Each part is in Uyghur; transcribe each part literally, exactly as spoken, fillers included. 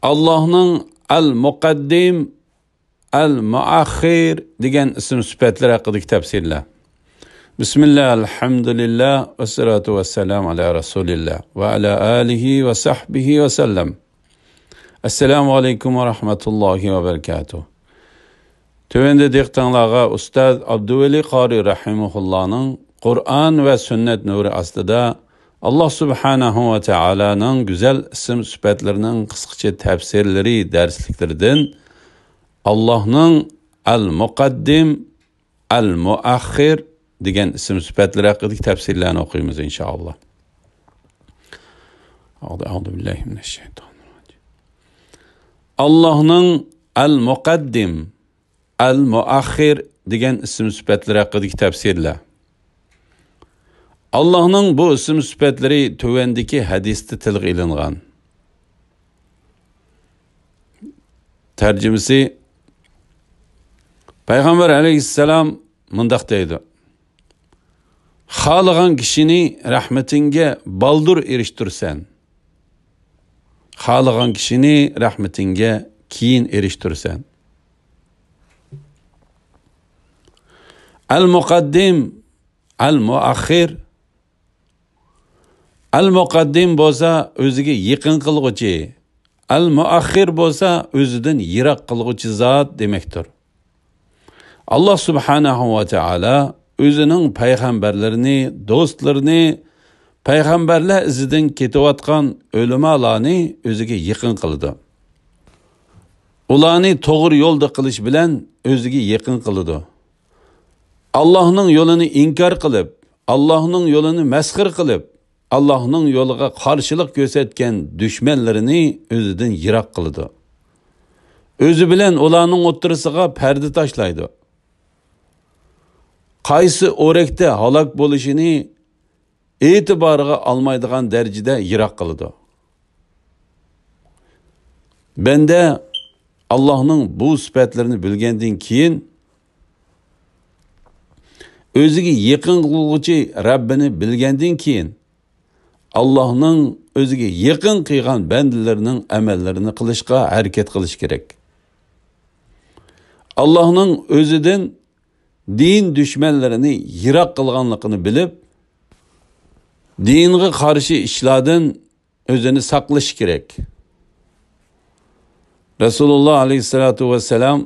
ئاللاھنىڭ ئەل مۇقەددىم، ئەل مۇئەخخىر دېگەن ئىسىم سۈپەتلىرى ھەققىدىكى تەپسىرلەر. بىسمىللا، ئەلھەمدۇلىللا، ۋەسسالاتۇ ۋەسسالامۇ ئەلا رەسۇلىللا ۋە ئەلا ئالىھى ۋە سەھبىھى ۋەسەللەم. ئەسسالامۇ ئەلەيكۇم ۋە رەھمەتۇللاھى ۋە بەرىكاتۇھ. تۆۋەندە دىققىتىڭلارغا ئۇستاز ئابدۇۋەلى قارى رەھىمەھۇللانىڭ قۇرئان ۋە سۈننەت نۇرى ئاستىدا ئاللاھ سۇبھانەھۇ ۋە تائالانىڭ گۈزەل ئىسىم سۈپەتلىرىنىڭ قىسقىچە تەپسىرلىرى دەرسلىكلىرىدىن ئاللاھنىڭ ئەل مۇقەددىم، ئەل مۇئەخخىر دېگەن ئىسىم سۈپەتلىرى ھەققىدىكى تەپسىرلەرنى ئوقۇيمىز، ئىنشائاللاھ. ئەئۇزۇ بىللاھى مىنەششەيتانىرراجىم. ئاللاھنىڭ ئەل مۇقەددىم، ئەل مۇئەخخىر دېگەن ئىسىم سۈپەتلىرى ھەققىدىكى تەپسىرلەر. ئاللاھنىڭ بۇ ئىسىم سۈپەتلىرى تۆۋەندىكى ھەدىستە تىلغا ئېلىنغان. تەرجىمىسى، پەيغەمبەر ئەلەيھىسسالام مۇنداق دەيدۇ: خالىغان كىشىنى رەھمىتىڭگە بالدۇر ئېرىشتۈرىسەن. خالىغان كىشىنى رەھمىتىڭگە كېيىن ئېرىشتۈرىسەن. ئەل مۇقەددىم، ئەل مۇئەخخىر. ئەل مۇقەددىم بولسا ئۆزىگە يېقىن قىلغۇچى، ئەل مۇئەخخىر بولسا ئۆزىدىن يىراق قىلغۇچى زات دېمەكتۇر. ئاللاھ سۇبھانەھۇ ۋە تائالا ئۆزىنىڭ پەيغەمبەرلىرىنى، دوستلىرىنى، پەيغەمبەرلەر ئىزىدىن كېتىۋاتقان ئۆلىمالارنى ئۆزىگە يېقىن قىلىدۇ. ئۇلارنى توغرا يولدا قىلىش بىلەن ئۆزىگە يېقىن قىلىدۇ. ئاللاھنىڭ يولىنى ئىنكار قىلىپ، ئاللاھنىڭ يولىنى مەسخىرە قىلىپ، ئاللاھنىڭ يولىغا قارشىلىق كۆرسەتكەن دۈشمەنلىرىنى ئۆزىدىن يىراق قىلىدۇ. ئۆزى بىلەن ئۇلارنىڭ ئوتتۇرىسىغا پەردە تاشلايدۇ. قايسى ئورەكتە ھالاك بولۇشىنى ئېتىبارىغا ئالمايدىغان دەرىجىدە يىراق قىلىدۇ. بەندە ئاللاھنىڭ بۇ سۈپەتلىرىنى بىلگەندىن كېيىن، ئۆزىگە يېقىن قىلغۇچى رەببىنى بىلگەندىن كېيىن، ئاللاھنىڭ ئۆزىگە يېقىن قىلغان بەندىلىرىنىڭ ئەمەللىرىنى قىلىشقا ھەرىكەت قىلىش كېرەك. ئاللاھنىڭ ئۆزىدىن دىن دۈشمەنلىرىنى يىراق قىلغانلىقىنى بىلىپ، دىنغا قارشى ئىشلاردىن ئۆزىنى ساقلىشى كېرەك. رەسۇلۇللا ئەلەيھىسسالاتۇ ۋەسسالام،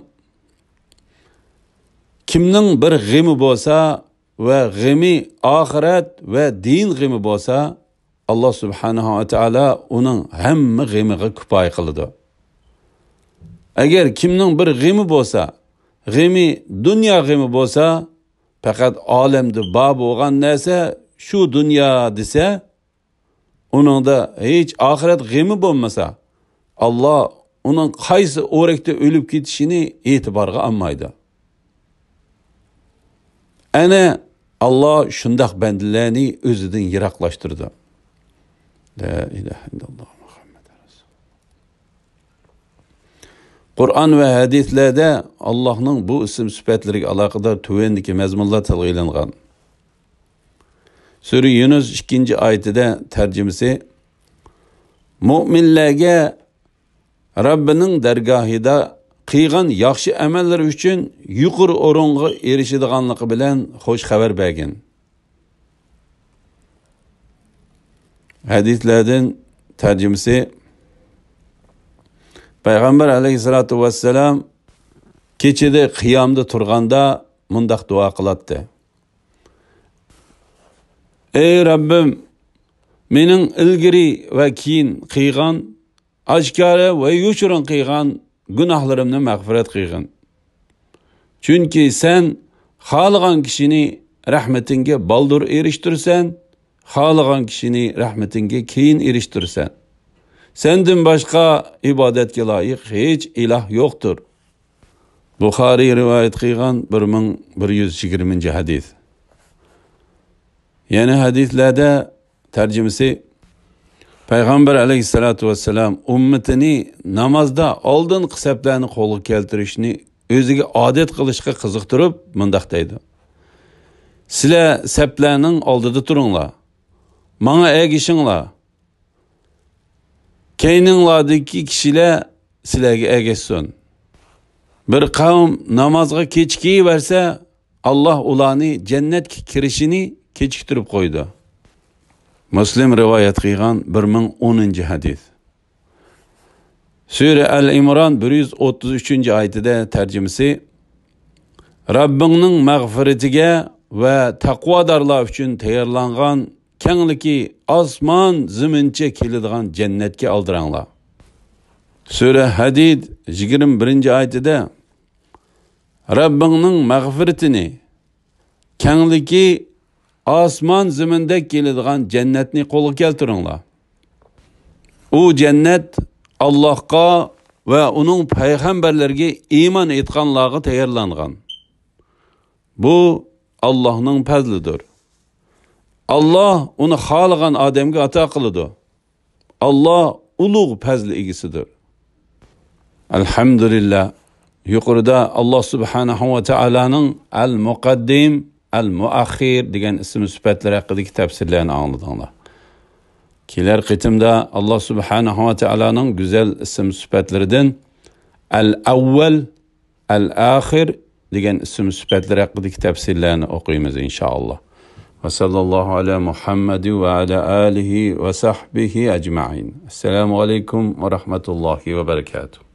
كىمنىڭ بىر غېمى بولسا ۋە غېمى ئاخىرەت ۋە دىن غېمى بولسا، ئاللا سۇبھانەھۇ ۋە تائالا ئۇنىڭ ھەممە غېمىغا كۇپايە قىلىدۇ. ئەگەر كىمنىڭ بىر غېمى بولسا، غېمى دۇنيا غېمى بولسا، پەقەت ئالەمدە بار بولغان نەرسە شۇ دۇنيا دېسە، ئۇنىڭدا ھېچ ئاخىرەت غېمى بولمىسا، ئاللا ئۇنىڭ قايسى ئورەكتە ئۆلۈپ كېتىشىنى ئېتىبارغا ئالمايدۇ. ئەنە ئاللا شۇنداق بەندىلەرنى ئۆزىدىن يىراقلاشتۇرىدۇ. لا ئىلاھە ئىللاللا مۇھەممەد رەسۇلۇللا. قۇرئان ۋە ھەدىسلەردە ئاللانىڭ بۇ ئىسىم سۈپەتلىرىگە ئالاقىدار تۆۋەندىكى مەزمۇنلار تىلغا ئېلىنغان. سۈرە يۇنۇس ئىككىنچى ئايىتىدە تەرجىمىسى، مۆمىنلەرگە رەببىنىڭ دەرگاھىدا قىلغان ياخشى ئەمەللىرى ئۈچۈن يۇقىرى ئورۇنغا ئېرىشىدىغانلىقى بىلەن خۇش خەۋەر بەرگىن. ھەدىسلەردىن تەرجىمىسى، پەيغەمبەر ئەلەيھىسسالاتۇ ۋەسسالام كېچىدە قىيامدا تۇرغاندا مۇنداق دۇئا قىلاتتى. ئەي رەببىم، مېنىڭ ئىلگىرى ۋە كېيىن قىلغان، ئاشكارا ۋە يوشۇرۇن قىلغان گۇناھلىرىمنى مەغپىرەت قىلغىن. چۈنكى سەن خالىغان كىشىنى رەھمىتىڭگە بالدۇر ئېرىشتۈرىسەن، خالىغان كىشىنى رەھمىتىڭگە كېيىن ئېرىشتۈرىسەن. سەندىن باشقا ئىبادەتكە لايىق ھېچ ئىلاھ يوقتۇر. بۇخارىي رىۋايەت قىلغان بىر مىڭ بىر يۈز يىگىرمىنچى ھەدىس. يەنە ھەدىسلەردە تەرجىمىسى، پەيغەمبەر ئەلەيھىسسالاتۇ ۋەسسالام ئۈممىتىنى نامازدا ئالدىنقى سەپلەرنى قولغا كەلتۈرۈشنى ئۆزىگە ئادەت قىلىشقا قىزىقتۇرۇپ مۇنداق دەيدۇ: سىلەر سەپلەرنىڭ ئالدىدا تۇرۇڭلار، ماڭا ئەگىشىڭلار. كەينىڭلاردىكى كىشىلەر سىلەرگە ئەگەشسۇن. بىر قەۋم نامازغا كېچىكىۋەرسە، ئاللاھ ئۇلارنى جەننەتكە كىرىشىنى كېچىكتۈرۈپ قويىدۇ. مۇسلىم رىۋايەت قىلغان بىر مىڭ ئونىنچى ھەدىس. سۈرە ئەل ئىمران بىر يۈز ئوتتۇز ئۈچىنچى ئايىتىدە تەرجىمىسى، رەببىڭنىڭ مەغپىرىتىگە ۋە تەقۋادارلار ئۈچۈن تەييارلانغان كەڭلىكى ئاسمان زېمىنچە كېلىدىغان جەننەتكە ئالدىراڭلار. سۈرە ھەدىد يىگىرمە بىرىنچى ئايىتىدە، رەببىڭنىڭ مەغپىرىتىنى، كەڭلىكى ئاسمان زېمىندەك كېلىدىغان جەننەتنى قولغا كەلتۈرۈڭلار. ئۇ جەننەت ئاللاھقا ۋە ئۇنىڭ پەيغەمبەرلىرىگە ئىمان ئېيتقانلارغا تەييارلانغان. بۇ ئاللاھنىڭ پەزلىدۇر. ئاللاھ ئۇنى خالىغان ئادەمگە ئاتا قىلىدۇ. ئاللاھ ئۇلۇغ پەزلى ئىگىسىدۇر. ئەلھەمدۇلىللا. يۇقىرىدا ئاللاھ سۇبھانەھۇ ۋە تائالانىڭ ئەل مۇقەددىم، ئەل مۇئەخخىر دېگەن ئىسىم سۈپەتلىرى ھەققىدىكى تەپسىرلەرنى ئاڭلىدىڭلار. كېلەر قېتىمدا ئاللاھ سۇبھانەھۇ ۋە تائالانىڭ گۈزەل ئىسىم سۈپەتلىرىدىن ئەل ئەۋۋەل، ئەل ئاخىر دېگەن ئىسىم سۈپەتلىرى ھەققىدىكى تەپسىرلەرنى ئوقۇيمىز، ئىنشائاللاھ. ۋە سەللەللاھۇ ئەلا مۇھەممەدى ۋە ئەلا ئالىھى ۋە سەھبىھى ئەجمەئىن. ئەسسالامۇ ئەلەيكۇم ۋە رەھمەتۇللاھى ۋە بەرەكاتۇھ.